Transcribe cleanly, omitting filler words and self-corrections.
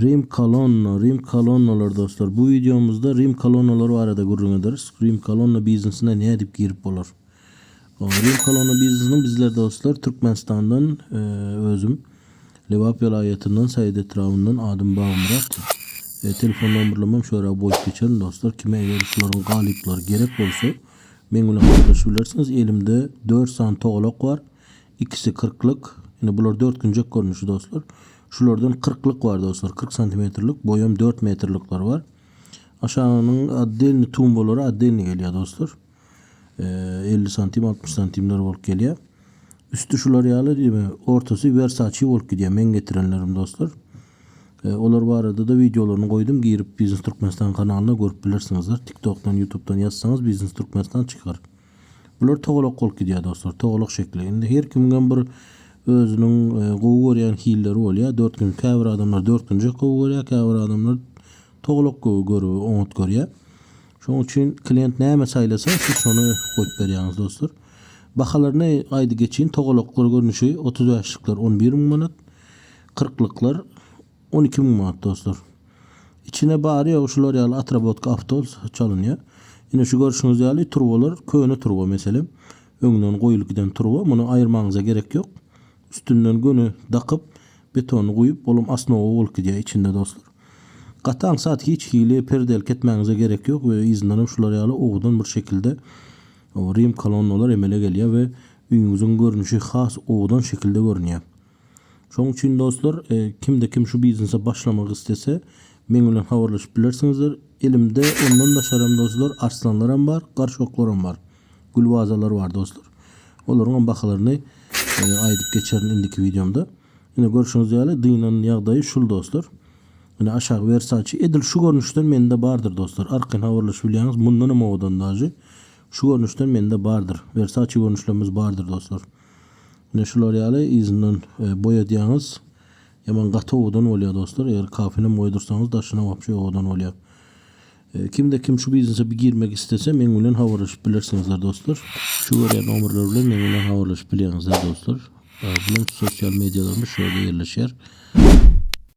Rim kolonna, Rim kolonnalar dostlar. Bu wideomyzda Rim kolonnalar barada gürrüň ederis. Rim kolonna biznesine nädip girip bolar? Rim kolonna biznesiniň bizler dostlar Türkmenistandan özüm Lebap welaýatyndan Saýat etrabyndan adym Bagmyrat. Telefon nomerlemem şu ýere goýup geçerin dostlar. Kime eger şularyň galyplary gerek bolsa meň bilen habarlaşyp bilersiňiz. Elimde 4 sany togalak bar. Ikisi kyrklyk. Ine bular dörtgünjek görnüşi dostlar. Şulardan kyrklyk bar dostlar. 40 santimetrlik, boýam 4 metrlikler bar. Aşagynyň otdelny tumbalary otdelny gelýär dostlar. 50 santim, 60 santimler bolup gelýär. Üsti şular ýaly diýme, ortasy Versace bolup gidýär meň getirenlerim dostlar. Olar barada-da wideolaryny goýdum, girip Biznes Türkmenistan kanalyna görüp bilersiňizler. TikTokdan, YouTubedan ýazsaňyz Biznes Türkmenistan çykar. Bular togalak bolup gidýär dostlar, togalak şekli. Indi her kimiňem bir özüniň gowy görýän hilleri bolýar. Dörtgün käbir adamlar dörtgünjek gowy görýär, käbir adamlar togalak gowy görüp oňat görýär. Şonuň üçin klient näme saýlasa, siz şony goýup berýäňiz dostlar. Bahalaryny aýdy geçin, togalaklar görnüşi 35-likler 11 müň manat, 40-lyklar 12 müň manat dostlar. Içine bary ýogy şular ýaly otrabotka awtol çalynýar. Ine şu görşüňiz ýaly turbalar köne turba meselem. Öňden goýulyp giden turba. Muny aýyrmagyňyza gerek ýok. Üstünden göni dakyp betony guýup olam osnowa bolup gidýär içinde dostlar. Gaty aňsat hiç hili perdelka etmäňize gerek ýok we yzyndanam şular ýaly owadan bir şekilde rim kolonnalar emele gelýär we öýüňiziň görnüşi has owadan şekilde görünýär. Şoň üçin dostlar, kimde kim şu biznese başlamak islese, meň bilen habarlaşyp bilersiňizler. Elimde ondan daşaram dostlar, arslanlaram bar, garşoklaram bar. Gül wazalar bar dostlar. Olaryňam bahalaryny aýdyp geçerin indiki wideomda. Ine görşüňiz ýaly dynan ýagdaýy şul dostlar. Ine aşagy Versace edil şu görnüşden mende bardyr dostlar. Arkaýyn habarlaşyp bilýäňiz. Mundanam owadan daže. Şu görnüşden mende bardyr. Versace görnüşlerimiz bardyr dostlar. Ine şular ýaly yzyndan boýadýaňyz. Ýaman gaty owadan bolýar dostlar. Eger kafenem goýdursaňyz daşyna wapşe owadan bolýar. Kimde kim şu biznese bir girmek islese meň bilen habarlaşyp bilersiňizler dostlar. Şu görýän nomerler bilen meň bilen habarlaşyp bilýäňizler dostlar. Bulam sosial medialarymyz şu ýerde ýerleşýär.